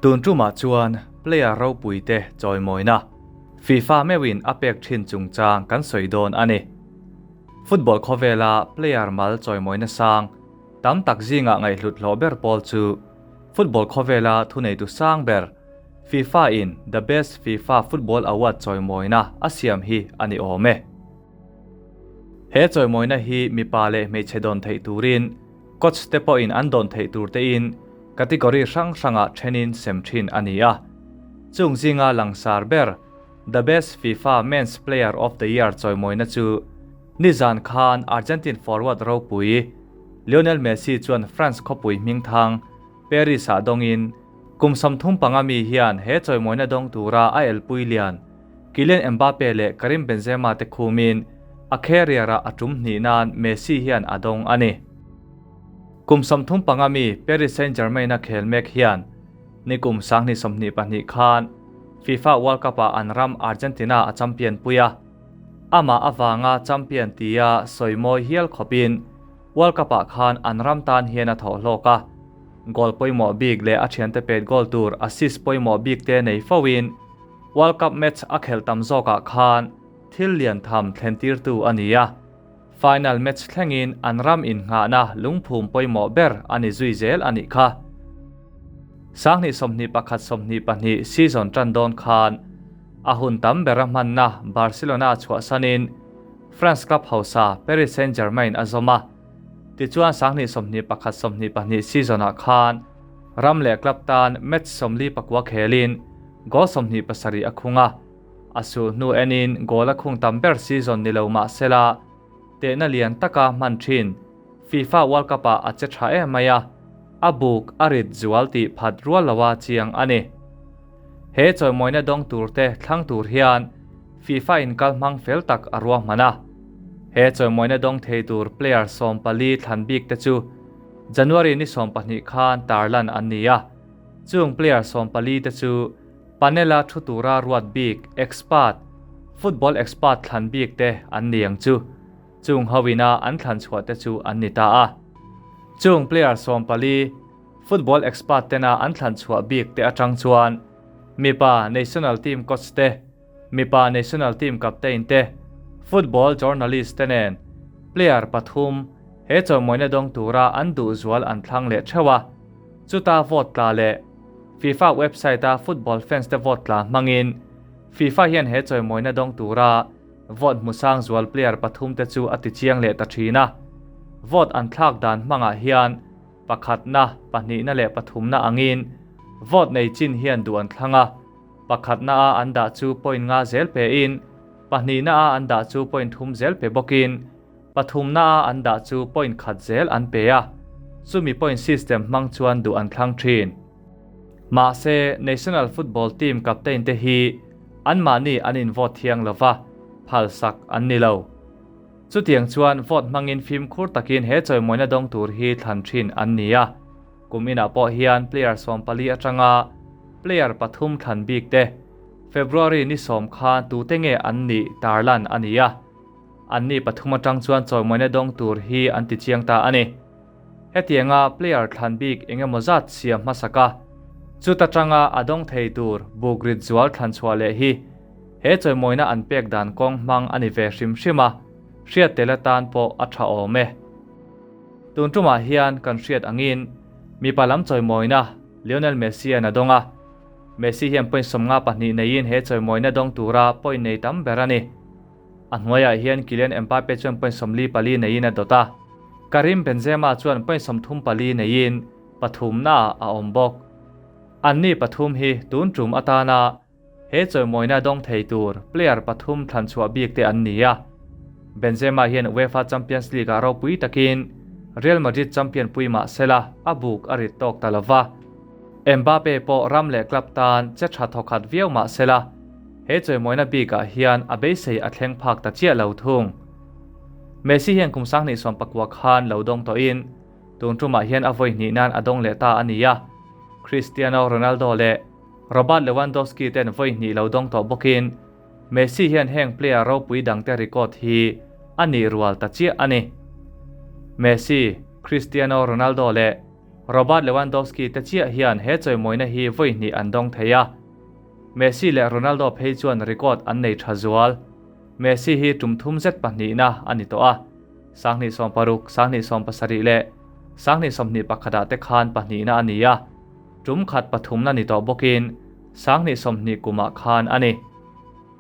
Tun tumah chuan player ropuite chawimawina FIFA meuhin a pek thin chungchang kan sawi dawn a ni. Football khawvela player mal chawimawina sang tam tak zingah ngaihhlut hlawh ber pawl chu football khawvela thuneitu sang ber FIFA in The Best FIFA Football Award chawimawina a siam hi a ni awm e. He chawimawina hi mipa leh hmeichhe dawn theih turin Coach te pawhin an dawn theih tur tein category hrang hrangah thenin sem thin a ni a. Chung zinga langsar ber The Best FIFA Men's Player of the Year chawimawina chu nizan khan Argentine forward ropui Lionel Messi chuan France khawpui hmingthang Paris-ah dawngin kum 35 mi hian he chawimawina dawng tura a elpui lian Kylian Mbappe leh Karim Benzema te khumin a career-ah a tum hnih nan Messi hian a dawng a ni. Kum 35 mi Paris Saint-Germain-a khel mek hian nikum 2022 khan FIFA World Cup-ah an ram Argentina a champion pui a. Amah avanga champion tia sawi mawi hial khawpin World Cup-ah khan an ram tan hian a thawh hlawk a. Goal pawimawh bik leh a thiante pet goal tur assist pawimawh bik te nei foin World Cup match a khelh tam zawkah khan thil lian tham thlentirtu a ni a. Final match thlengin an ram innghahna lungphum pawimawh ber a ni zui zel a nih kha. 2021 22 season tan dawn khan a hun tam bera hmanna Barcelona chhuahsanin France club hausa Paris Saint-Germain a zawm a. Tichuan 2021 22 season-ah khan ram leh club tan match 44 khelin goal 27 a khung a. A su hnu enin goal a khung tam ber season ni lo mah sela tehna lian taka hman thin FIFA World Cup-ah a che tha em mai a, a buk a rit zual tih phat rual loa chiang a ni. He chawimawina dawng turte thlang tur hian FIFA in kal hmang fel tak a ruahman a. He chawimawina dawng thei tur player 14 thlan bik te chu January ni 12 khan tarlan an ni a. Chung player 14 te chu panel-a thu tura ruat bik expert, football expert thlan bik te an ni ang chu. Chung hoina an thlan chhuah te chu an ni ta a. Chung player 14 football expert tena an thlan chhuah bik te atang chuan mipa national team coach te, mipa national team captain te, football journalist te nen player pathum he chawimawina dawng tura an duh zual an thlang leh theuh a. Chuta vote tla leh FIFA website-a football fans te vote tla hmangin FIFA hian he chawimawina dawng tura vote hmusang zual player pathum te chu a ti chiang leh ta thin a. Vote an thlak dan hmangah hian pakhatna, pahnihna leh pathumna angin vote nei chin hian duh an thlang a. Pakhatna a an dah chu point nga zel pe in, pahnihna a an dah chu point thum zel pe bawkin, pathumna a an dah chu point khat zel an pe a. Chumi point system hmang chuan duh an thlang thin. Mahse, National Football Team captain te hi anmahni an in vote thiang lova, phalsak an ni lo. Chutiang chuan vote hmangin fimkhur takin he chawimawina dawng tur hi thlan thin an ni a. Kum inah pawh hian player 14 atanga player pathum thlan bik te February ni 10 khan tute nge an nih tarlan a ni a. An ni pathum atang chuan chawimawina dawng tur hi an ti chiang ta a ni. Hetianga player thlan bik engemaw zat siam hmasaka chuta tanga a dawng thei tur bukrit zual thlan chhuah leh hi he chawimawina an pek dan kawng hmang a ni ve hrim hrim a, hriat tel atan pawh a tha awm e. Tun tumah hian kan hriat angin mipa lam chawimawina Lionel Messi an a dawng a. Messi hian point 52 neiin he chawimawina dawng tura point nei tam ber a ni. A hnuaiah hian Kylian Mbappe chuan point 44 neiin a dawt a. Karim Benzema chuan point 34 neiin pathumna a awm bawk. An ni pathum hi tun tum atana he chawimawina dawng thei tur player pathum thlan chhuah bik te an ni a. Benzema hian UEFA Champions League a ropui takin Real Madrid champion pui mah sela a buk a rit tawk ta lova. Mbappe pawh ram leh club tan che tha thawkhat viau mah sela he chawimawina bikah hian a beisei a thleng phak ta chiah lo thung. Messi hian kum 2019 khan lo dawng tawhin tun tumah hian a vawi hnih nan a dawng leh ta a ni a. Cristiano Ronaldo leh Robert Lewandowski ten vawi hnih lo dawng tawh bawkin Messi hian heng player ropui dangte record hi a nih rual ta chiah a ni. Messi, Cristiano Ronaldo leh Robert Lewandowski te chiah hian he chawimawina hi vawi hnih an dawng thei a. Messi leh Ronaldo phei chuan record an nei tha zual. Messi hi tum thum zet pahnihna a ni tawh a, 2016, 2017 leh 2021 ah te khan pahnihna a ni a, tum khat pathumna ni tawh bawkin 2020 kumah khan a ni.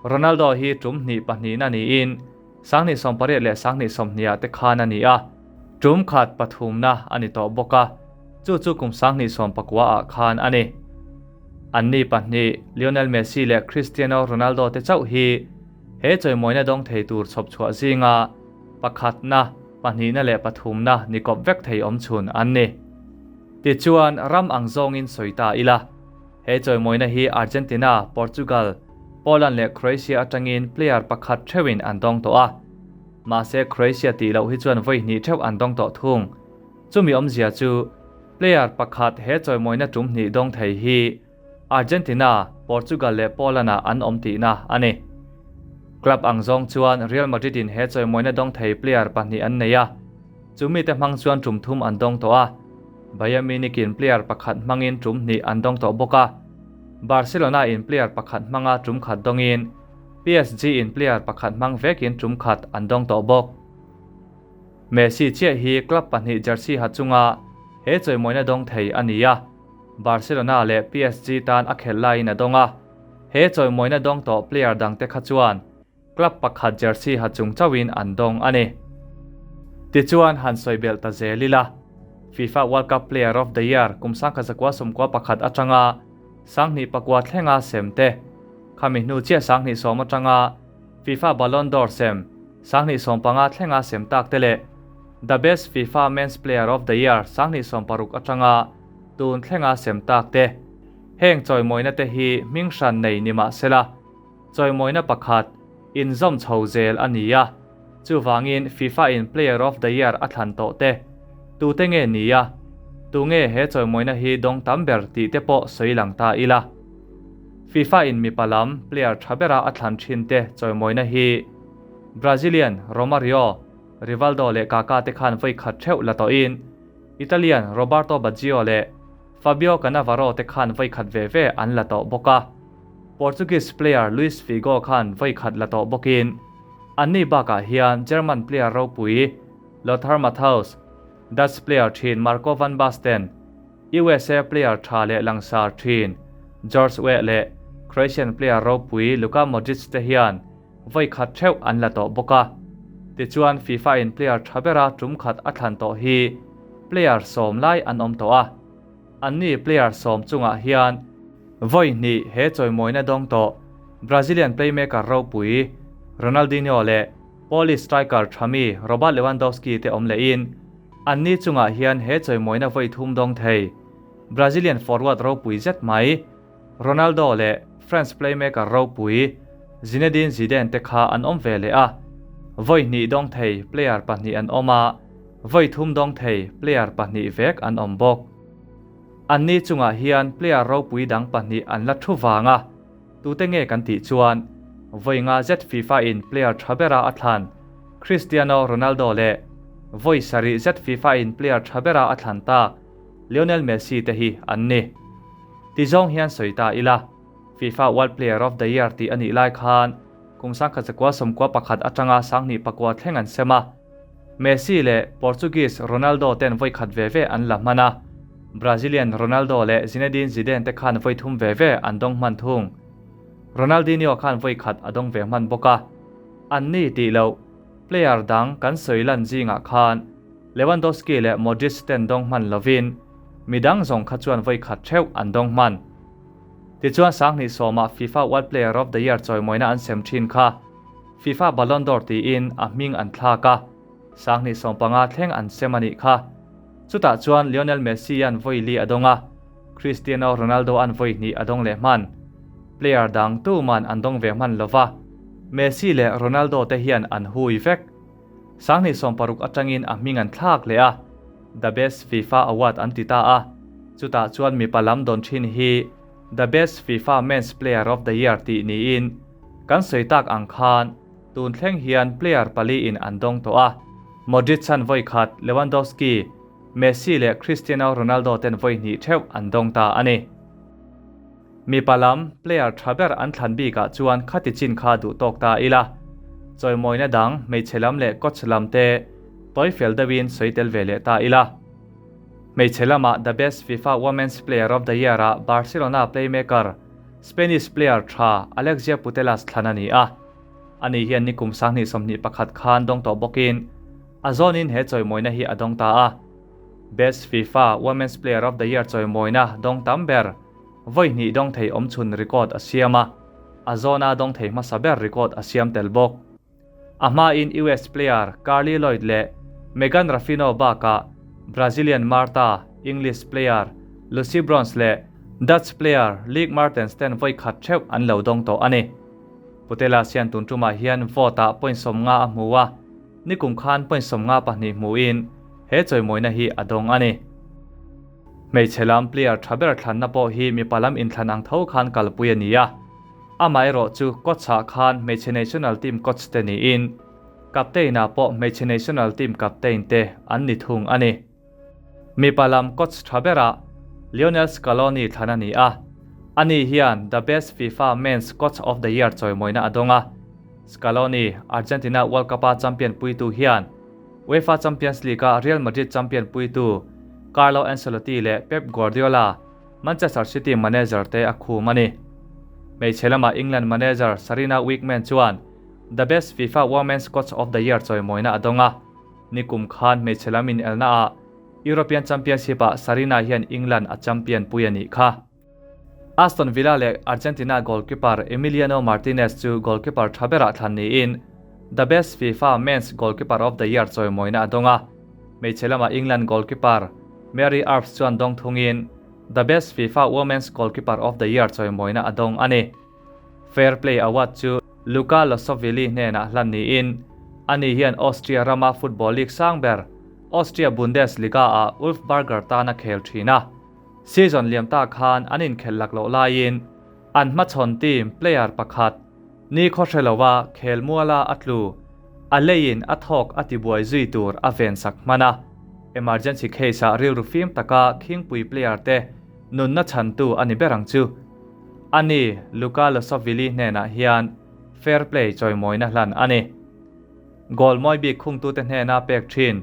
Ronaldo hi tum hnih pahnihna niin 2018 leh 2020 ah te khan a ni a, tum khat pathumna a ni tawh bawk a, chu chu kum 2019 ah khan a ni. Anni pahnih, Lionel Messi leh Cristiano Ronaldo te chauh hi he chawimawina dawng thei tur chhawp chhuah zinga pakhatna, pahnihna leh pathumna ni kawp vek thei awm chhun an ni. Tichuan, ram ang zawngin sawi ta ila, he chawimawina hi Argentina, Portugal, Poland leh Croatia atangin player pakhat theuhin an dawng tawh a. Mahse, Croatia tih loh hi chuan vawi hnih theuh an dawng tawh thung. Chumi awmzia chu player pakhat he chawimawina tum hnih dawng thei hi Argentina, Portugal leh Poland-ah an awm tihna a ni. Club ang zawng chuan Real Madrid-in he chawimawina dawng thei player pahnih an nei a, chumite hmang chuan tum thum an dawng tawh a. Bayern Munich-in player pakhat hmangin tum hnih an dawng tawh bawk a, Barcelona-in player pakhat hmanga tum khat dawngin PSG-in player pakhat hmang vekin tum khat an dawng tawh bawk. Messi chiah hi club pahnih jersey ha chunga he chawimawina dawng thei a ni a, Barcelona leh PSG tan a khelh laiin a dawng a. He chawimawina dawng tawh player dangte kha chuan club pakhat jersey ha chung chauhin an dawng a ni. Tichuan han sawi belh ta zel ila, FIFA World Cup Player of the Year kum 1991 atanga 2009 thlenga sem te, khami hnu chiah 2010 atanga FIFA Ballon d'Or sem 2015 thlenga sem tak te leh The Best FIFA Men's Player of the Year 2016 atanga tun thlenga sem tak te. Heng chawimawina te hi hming hran nei ni mah sela, chawimawina pakhat inzawm chho zel a ni a, chuvangin FIFA in Player of the Year a thlan tawh te, tute nge ni a, tunge he chawimawina hi dawng tam ber tih te pawh sawi lang ta ila. FIFA in mipa lam player tha bera a thlan thin te chawimawina hi Brazilian Romario, Rivaldo leh Kaka te khan vawi khat theuh la tawhin Italian Roberto Baggio leh Fabio Cannavaro te khan vawi khat ve ve an la tawh bawk a. Portuguese player Luis Figo khan vawi khat la tawh bawkin anni bakah hian German player ropui Lothar Matthaus, Dutch player thin Marco van Basten, USA player tha leh langsar thin George Weah leh Croatian player ropui Luka Modric te hian vawi khat theuh an la tawh bawk a. Tichuan FIFA in player tha bera tum khat a thlan tawh hi player sawm lai an awm tawh a. Anni player sawm chungah hian vawi hnih he chawimawina dawng tawh Brazilian playmaker ropui Ronaldinho leh Polish striker thami Robert Lewandowski te awm lehin Anni chungah hian he chawimawina vawi thum dawng thei Brazilian forward ropui zet mai Ronaldo leh France playmaker ropui Zinedine Zidane te kha an awm ve leh a. Vawi hnih dawng thei player pahnih an awm a, vawi thum dawng thei player pahnih vek an awm bawk. Anni chungah hian player ropui dang pahnih an la thu vang a, tute nge kan tih chuan vawi nga zet FIFA in player tha bera a thlan Cristiano Ronaldo leh vawi sarih zet FIFA in player tha bera a thlan tak Lionel Messi te hi an ni. Ti zawng hian sawi ta ila, FIFA World Player of the Year tih a nih lai khan kum 1991 atanga 2009 thleng an sem a. Messi leh Portuguese Ronaldo ten vawi khat ve ve an la hman a, Brazilian Ronaldo leh Zinedine Zidane te khan vawi thum ve ve an dawng hman thung. Ronaldinho khan vawi khat a dawng ve hman bawk a. Anni tih loh, player dang kan sawi lan zingah khan Lewandowski leh Modric ten dawng hman lovin midang zawng kha chuan vawi khat theuh an dawng hman. Tichuan 2010ah FIFA World Player of the Year chawimawina an sem thin kha FIFA Ballon d'Or tiin a hming an thlak a, 2015 thleng an sem a nih kha. Chutah chuan Lionel Messi an vawi li a dawng a, Cristiano Ronaldo an vawi hnih a dawng leh hman. Player dang tuman an dawng ve hman lova, Messi leh Ronaldo te hian an hui vek. 2016 atangin a hming an thlak leh a, The Best FIFA Award an ti ta a, chutah chuan mipa lam dawn thin hi The Best FIFA Men's Player of the Year tih niin kan sawi tak ang khan tun thleng hian player pali in an dawng tawh a, Modric chan vawi khat, Lewandowski, Messi leh Cristiano Ronaldo ten vawi hnih theuh an dawng ta a ni. Mipa lam player tha ber an thlan bikah chuan khati chin kha duh tawk ta ila. Chawimawina dang hmeichhe lam leh coach lam te tawi fel deuhin sawi tel ve leh ta ila. Hmeichhe lamah the best FIFA Women's Player of the Year ah Barcelona playmaker Spanish player tha Alexia Putellas thlan a ni a. Ani hian nikum 2021 khan dawng tawh bawkin a zawnin he chawimawina hi a dawng ta a. Best FIFA Women's Player of the Year chawimawina dawng tam ber vawi hnih dawng thei awmchhun record a siam a, a zawna dawng thei hmasa ber record a siam tel bawk. A hmain US player Carli Lloyd leh Megan Rapinoe bakah Brazilian Marta, English player Lucy Bronze leh Dutch player Lieke Martens ten vawi khat theuh an lo dawng tawh a ni. Putellas hian tun tumah hian vote-ah point 50 a hmu a, nikum khan point 52 hmuin he chawimawina hi a dawng a ni. Hmeichhe lam player tha ber thlanna pawh hi mipa lam inthlan ang tho khan kalpui a ni a. Amaherawh chu coach-ah khan hmeichhe national team coach te niin captain-ah pawh hmeichhe national team captain te an ni thung a ni. Mipa lam coach tha berah Lionel Scaloni thlan a ni a, ani hian the best FIFA Men's Coach of the Year chawimawina a dawng a. Scaloni, Argentina World Cup-a champion puitu hian UEFA Champions League-a Real Madrid champion puitu Carlo Ancelotti leh Pep Guardiola, Manchester City manager te a khum a ni. Hmeichhe lama England manager Sarina Wiegman chuan the best FIFA Women's Coach of the Year chawimawina a dawng a. Nikum khan hmeichhe lam inelna ah European Championship ah Sarina hian England a champion pui a nih kha. Aston Villa leh Argentina goalkeeper Emiliano Martinez chu goalkeeper tha berah thlan niin the best FIFA Men's Goalkeeper of the Year chawimawina a dawng a. Hmeichhe lamah England goalkeeper Mary Earps chuan dawng thungin the best FIFA Women's Goalkeeper of the Year chawimawina a dawng a ni. Fair Play Award chu Luka Losovili hnenah hlan niin ani hian Austria rama football league sang ber Austria Bundesliga-ah Wolfsberger tan a khel thin a. Season liam ta khan an inkhelh lak loh laiin an hmachhawn team player pakhat ni khaw hre lova khel muala a tlu a leiin a thawk a tibuai zui tur a vensak hman a. Emergency case-ah rilru fim taka khingpui player te nunna chhantu a ni ber ang chu. Ani, Luka Losovili hnenah hian fair play chawimawina hlan a ni. Goal mawi bik khungtute hnena pek thin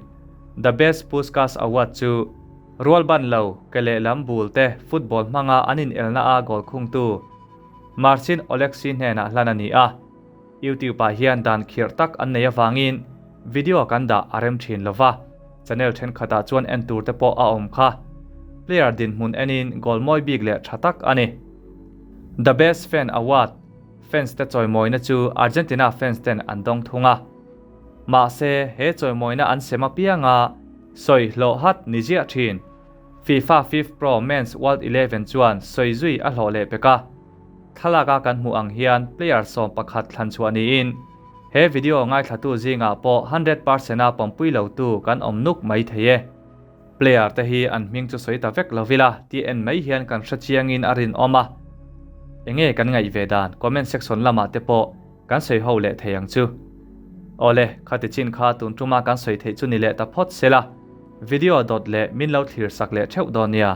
The Best Puskas Award chu rual ban lo ke lehlam bul te football hmanga an inelna a goal khungtu Marcin Oleksy hnenah hlan a ni a. YouTube ah hian dan khirh tak an nei avangin video kan dah a rem thin lova, channel thenkhatah chuan en tur te pawh a awm kha. Player dinhmun enin goal mawi bik leh tha tak a ni. The Best Fan Award, Fans te chawimawina chu Argentina fans ten an dawng thung a. Mahse, he chawimawina an sem apianga sawi hlawh hat ni ziah thin. FIFA FIFPro Men's World 11 chuan sawi zui a hlawh leh pek a. Thlalaka kan hmuh ang hian player 11 thlan chhuah niin he video ngaithlatu zingah pawh 100% a pawmpui lotu kan awm nuk mai thei e. Player te hi an hming chu sawi ta vek lovila tih en mai hian kan hre chiangin a rinawm a. Enge kan ngaih ve dan comment section lamah te pawh kan sawi ho leh thei ang chu. Awle, khati chin kha tun tuma kan sawi theih chu ni leh ta phawt sela, video dawt leh min lo thlir sak leh theuh dawn nia.